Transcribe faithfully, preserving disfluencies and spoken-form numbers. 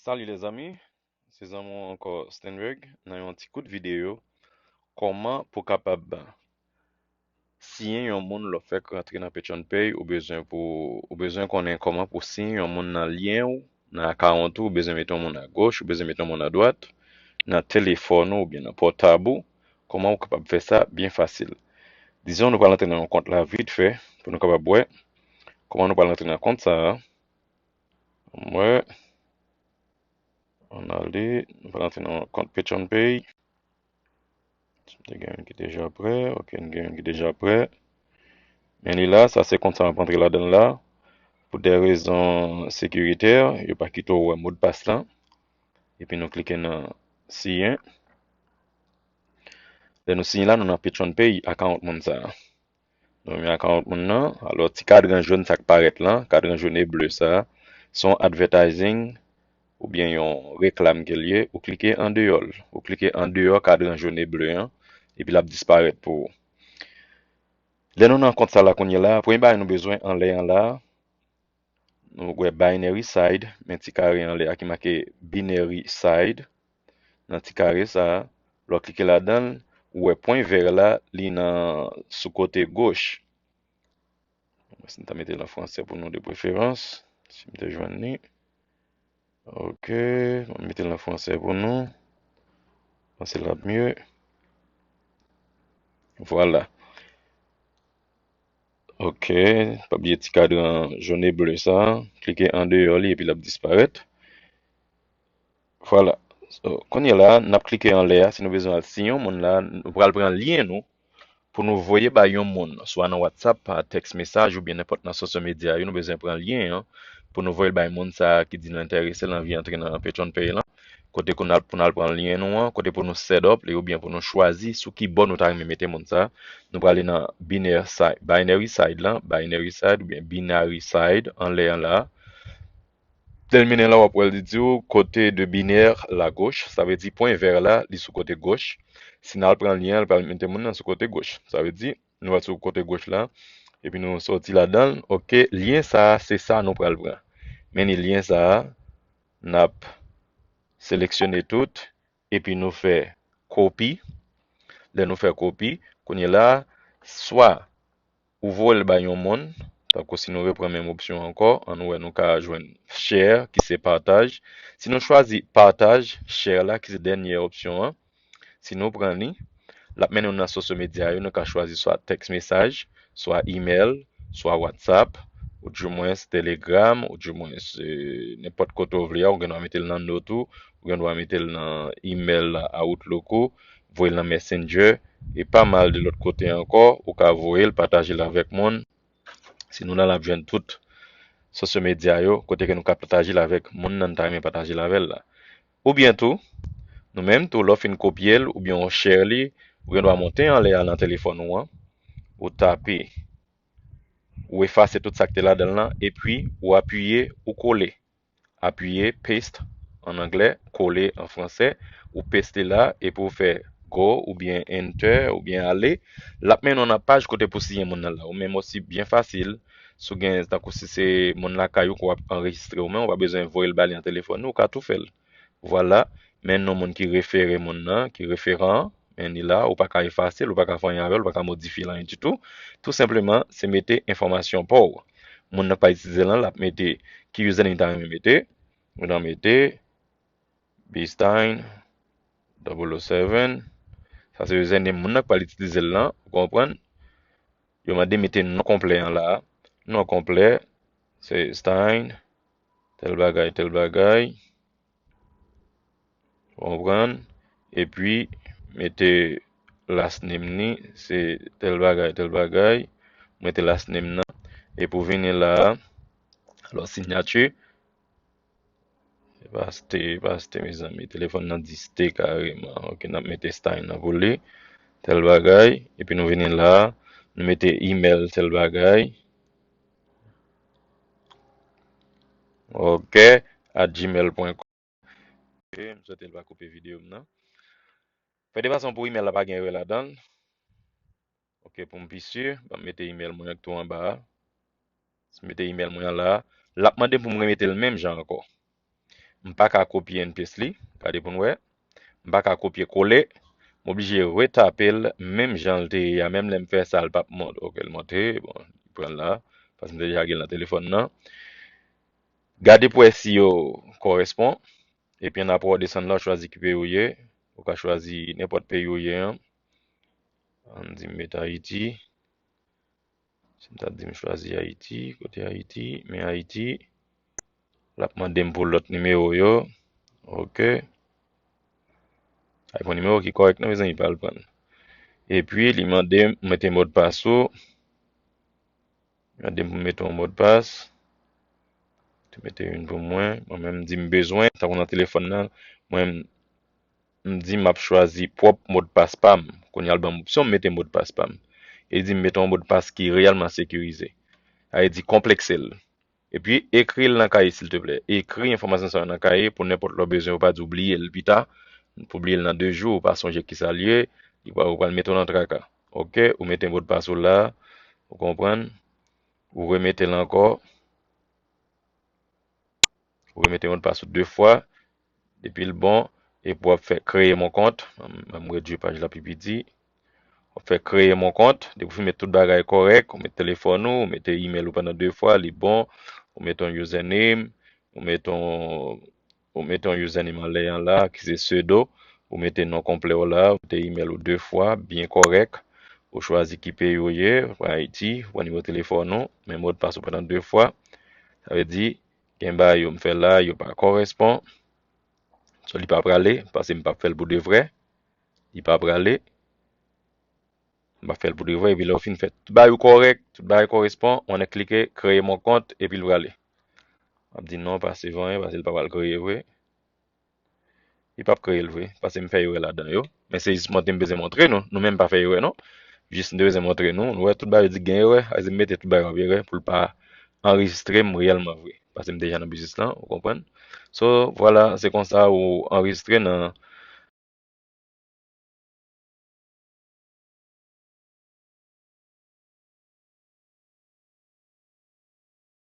Salut les amis, se zanmi w ankò Stenberg nan yon ti kout videyo kòman pou kapab siyen yon moun lè w fèk rantre nan Patreon Pay, ou bezwen pou ou bezwen konnen kòman pou siyen yon moun nan lyen w, nan akawont ou, ou bezwen mete yon moun agoch, ou bezwen mete yon moun adwat, nan telefòn ou oubyen nan pòtab ou, kòman ou kapab fè sa byen fasil. Dizon nou pral rantre nan yon kont la vit fè pou nou kapab wè kòman nou pral rantre nan kont sa a. Mwen, ann ale, nou pral rantre nan kont Patreon Pay. Si m te gen yon ki deja prè, ok, n gen yon ki deja prè. Men li la, sa se kont sa m ap rantre ladan l la. Pou de rezon sekiritè, yo pa kite w wè modpas lan. Epi nou klike nan siyen. Lè nou siyen la, nou nan Patreon Pay akawont moun sa a. Nou renmen akawont moun nan. Alò, ti kadran jòn sa k parèt lan, kadran jòn e ble sa, se yon advertising oubyen yon reklam ke l ye. Ou klike andeyò l. Ou klike andeyò kadran jòn e ble an, epi l ap disparèt pou ou. Lè nou nan kont sa la kounye a la, premye bagay nou bezwen anlè an la, nou wè binary side, men ti kare anlè a ki make binary side. Nan ti kare sa a, lè w klike ladan l, ou wè pwen vè la, li nan sou kote goch. Mwen si m ta mete l an fransè pou nou de preferans, si m te jwenn li. Ok, mwen mete l an fransè pou nou. Panse l ap mye. Vwala. Ok, pa bliye ti kadran jòn e ble sa. Klike andeyò li epi l ap disparèt. Vwala. So, kounye a la, n ap klike anlè a. Si nou bezwen al siyen yon moun la, nou pral pran lyen nou pou nou voye bay yon moun, swa nan WhatsApp, pa tèks mesaj oubyen nenpòt nan sosyo medya yo, nou bezwen pran lyen an pou nou voye l bay moun sa a ki di nou enterese l anvi antre nan Patreon Pay lan. Kote pou n al, pou n al pran lyen nou an, kote pou nou set up li oubyen pou nou chwazi sou ki bò nou ta renmen mete moun sa a. Nou prale nan binary side, binary side lan, binary side oubyen binary side anlè an la. Lè l mennen la, w ap wè l di w côté de binaire la gauche, sa vle di pwen vè la, li sou kote goch. Si n al pran lyen an, l pral mete moun nan sou kote goch. Sa vle di, nou al sou kote goch la, epi nou sòti ladan l. Ok, lyen sa a, se sa nou pral pran. Men ni lyen sa a, n ap seleksyone tout, epi nou fè kopi. Lè nou fè kopi, kounye a la, swa ou voye l bay yon moun, tankou si nou repran menm opsyon ankò, ann wè nou ka jwenn share, ki se pataj. Si nou chwazi pataj, share la, ki se dènye opsyon an, si nou pran li, l ap mennen nou nan sosyo medya yo, nou ka chwazi swa tèks mesaj, swa email, swa WhatsApp, ou dimwens Telegram, ou dimwens, eh, nenpòt kote w vle a, ou gen dwa mete l nan note ou, ou gen dwa mete l nan email Outlook ou, voye l nan Messenger, e pa mal de lòt kote ankò, ou ka voye l, pataje l avèk moun. Si nou la, n ap jwenn tout sosyo medya yo, kote ke nou ka pataje l avèk moun nan n ta renmen pataje l avè l la. Oubyen tou, nou menm tou, lè w fin kopye l, oubyen w share li, ou gen dwa monte anlè a nan telefòn ou an, ou tape, ou efase tout sa k te ladan l lan, epi ou apiye, ou kole. Apiye paste an anglè, kole an fransè, ou paste la, epi ou fè go oubyen enter oubyen ale. L ap mennen w nan paj kote pou siyen moun nan la. Ou menm osi byen fasil, si w gen, tankou si se moun lakay ou ke w ap anrejistre ou menm, ou pa bezwen voye l ba li an telefòn ou, ou ka tou fè l. Vwala, men non moun ki refere moun nan, ki referan an, men ni la, ou pa ka efase l, ou pa ka fè anyen avè l, ou pa ka modifye l anyen ditou. Tou senpleman, se mete enfòmasyon pa w. Moun nan k pral itilize l lan, l ap mete ki username li ta renmen mete. Ou nan mete Bstein double oh seven. Sa se username moun nan k pral itilize l lan, ou konprann? Yo mande mete non konplè an la. Non konplè, se Stein, tèl bagay, tèl bagay. Ou konprann? Epi, mete last name ni, se tèl bagay, tèl bagay. Mete last name nan. Epi w vini la, alò, sinyati. Se pa Ste, pa Ste, mezanmi. Telefòn nan di Ste kareman. Ok, n ap mete Stein nan pou li. Tèl bagay. Epi nou vini la, nou mete email, tèl bagay. Ok, at gmail pwen kòm. Ok, m swete l pa koupe videyo m nan. Fè de fason pou email la pa gen erè ladan l. Ok, pou m pi si, ban m mete email mwen an tou anba a. Si m mete email mwen an la, l ap mande m pou m remete l menm jan ankò. M pa ka kopye N P S li. Gade pou n wè. M pa ka kopye kole. M oblije retape l menm jan l te ye a. Menm lè m fè sa, l p ap monte. Ok, l monte. Bon, li pran l la. Paske m te deja gen l nan telefòn nan. Gade pou wè si yo kòrespon. Epi annapre w desann la, w chwazi ki peyi w ye. Ou ka chwazi nenpòt peyi w ye an. Ann di m met Ayiti. Si m ta di m chwazi Ayiti, kote Ayiti, men Ayiti, l ap mande m pou lòt nimewo yo. Ok. Ay, bon nimewo ki kòrèk nan, mezanmi, pa al pran. Epi, li mande m mete modpas ou. Li mande m pou m mete yon modpas. Te mete youn pou mwen. Mwen menm, m di m bezwen, tankou nan telefòn nan, mwen, m di m ap chwazi pwòp modpas pa m. Kounye a, l ban m opsyon m mete modpas pa m. E li di m mete yon modpas ki reyèlman sekirize. Sa vle di konplekse l. Epi, ekri l nan kaye, silteplè. Ekri enfòmasyon sa yo nan kaye pou nenpòt lè w bezwen yo, pa di w bliye l pita. Pou bliye l nan de jou, ou pa sonje kisa l ye, li pral, ou pral mete w nan traka. Ok, ou mete modpas ou la, ou konprann, ou remete l ankò, ou remete modpas ou de fwa, depi l bon, epi w ap fè kreye mon kont, m, m redui paj la pi piti, w ap fè kreye mon kont, depi w fin met tout bagay kòrèk, ou met telefòn ou, ou mete email ou pandan de fwa, li bon, ou mete yon username, ou mete yon, ou mete yon username anlè an la, ki se pseudo, ou mete non konplè w la, ou mete email ou de fwa, byen kòrèk, ou chwazi ki peyi w ye, ou pran Ayiti, ou pran nimewo telefòn ou, men modpas ou pandan de fwa, sa vle di, gen bagay yo m fè la, yo pa kòrespon, so li pa prale, paske m p ap fè l pou de vrè, li pa prale, m p ap fè l pou de vrè, epi lè w fin fè tout bagay ou kòrèk, tout bagay kòrespon, ou annik klike kreye mon kont, epi l prale. M ap di non, pa se vanyen, paske l pa pral kreye vre. Li p ap kreye l vre, paske m fè erè ladan yo. Men se jis montre m bezwen montre nou. Nou menm pa fè erè non. Jis m te bezwen montre nou. Nou wè tout bagay yo di gen erè, a di m mete tout bagay yo ap erè pou l pa anrejistre m reyèlman vre. Paske m deja nan biznis lan, ou konprann. So, vwala, se konsa ou anrejistre nan